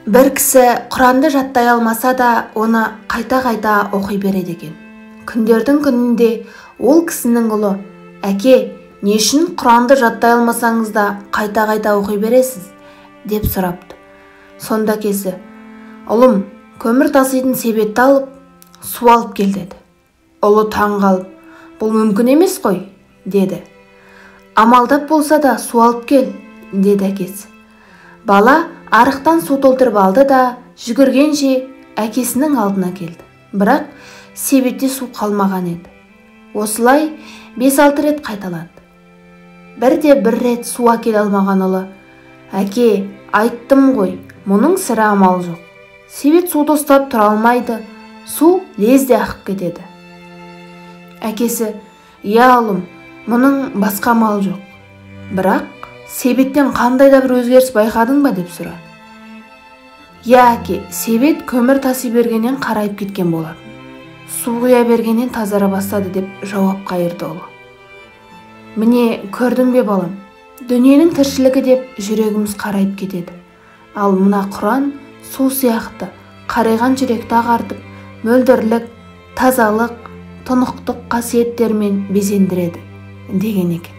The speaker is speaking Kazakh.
Бір кісі Құранды жаттай алмаса да, оны қайта-қайта оқи береді екен. Күндердің күнінде ол кісінің ұлы: «Әке, не үшін Құранды жаттай алмасаңыз да қайта-қайта оқи бересіз?» деп сұрапты. Сонда әкесі: «Ұлым, көмір таситын себетті алып, су алып кел», – деді. Ұлы таң қалып: «Бұл мүмкін емес қой», – деді. «Амалдап болса да су алып кел», – деді әкесі. Бала арықтан су толтырып алды да, жүгіргенше әкесінің алдына келді. Бірақ себетте су қалмаған еді. Осылай 5-6 рет қайталанды. Бірде бір рет су әкеле алмаған ұлы: «Әке, айттым ғой, мұның сірә амал жоқ. Себет суды ұстап тұра алмайды, су лезде ағып кетеді». Әкесі: «Иә, ұлым, мұның басқа амалы жоқ. Бірақ себеттен қандай да бір өзгеріс байқадың ба?» – деп сұрады. «Иә, әке, себет көмір таси бергеннен қарайып кеткен болатын. Су құя бергеннен тазара бастады», – деп жауап қайырды ұлы. Міне, көрдің бе, балам, дүниенің тіршілігі деп жүрегіміз қарайып кетеді. Ал мына Құран су сияқты қарайған жүректі ағартып, мөлдірлік, тазалық, тұнықтық қасиеттермен безендіреді деген екен.